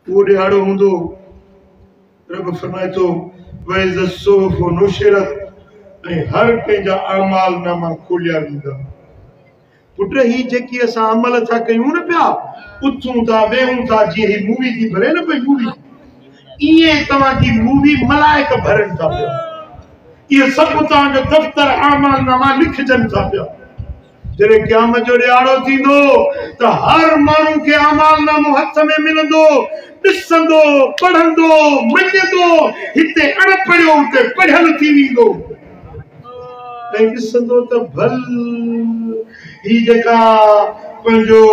اهو ڏهاڙو هوندو، رب فرمائي ٿو، واذا الصحف نشرت ۽ هر ڪنهن جا اعمال ناما کوليا ويندا. پٽ هي جيڪي اسان عمل ٿا ڪيون نه پيا، اٿون ٿا ويهون ٿا جيئن هي مووي ٿي ڀري نه پئي مووي، ائين توهان جي مووي ملائڪ ڀرن ٿا پيا. اهي سڀ توهان جو دفتر اعمال ناما لکجن ٿا پيا. جڏهن قيامت جو ڏهاڙو ٿيندو ته هر ماڻهو کي اعمال نامو هٿ ۾ ملندو، ڏسندو، پڙهندو، مڃندو، هتي اڻ پڙهيو اتي پڙهيل ٿي ويندو ۽ ڏسندو ته ڀل هي جيڪا پنهنجو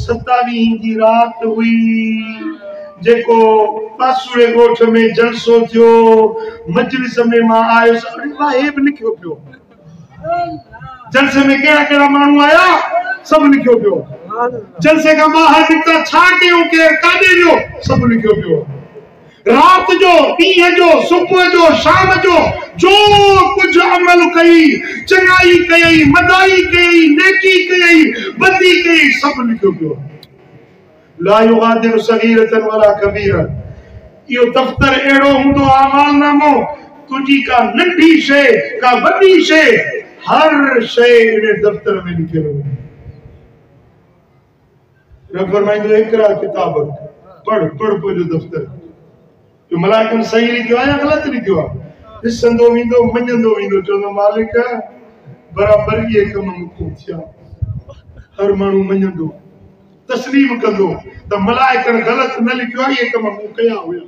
ستاويهين جي رات هئي، جيڪو پاسوڙي ڳوٺ ۾ جلسو ٿيو، مجلس ۾ مان آيس، اڙي واهه هي به لکيو پيو. جلسي ۾ ڪهڙا ڪهڙا ماڻهو آيا سڀ لکيو پيو جلسي کان ٻاهر نڪتا ڇا ڪيو ڪير ڪاڏي ويو سڀ لکيو پيو رات جو ڏينهن جو صبح جو شام جو جو ڪجهه عمل ڪئي چڱائي ڪيئي مدائي ڪيئي نيڪي ڪيئي بدي ڪيئي سڀ لکيو پيو. لا يغادر صغيرة ولا ڪبيرة اهو دفتر اهڙو هوندو اعمال نامو تنهنجي ڪا ننڍي شيء ڪا وڏي شيء هر شيء ان دفتر ۾ لکيل هوندي. رب فرمائيندو اقرا ڪتابڪ پڙهه پڙهه پنهنجو دفتر جو ملائڪن صحيح لکيو آهي يا غلط لکيو آهي ڏسندو ويندو مڃندو ويندو چوندو مالڪ برابر اهي ڪم مون کان ٿيا هر ماڻهو مڃندو تسليم ڪندو ته ملائڪن غلط نه لکيو آهي اهي ڪم مون ڪيا هيا.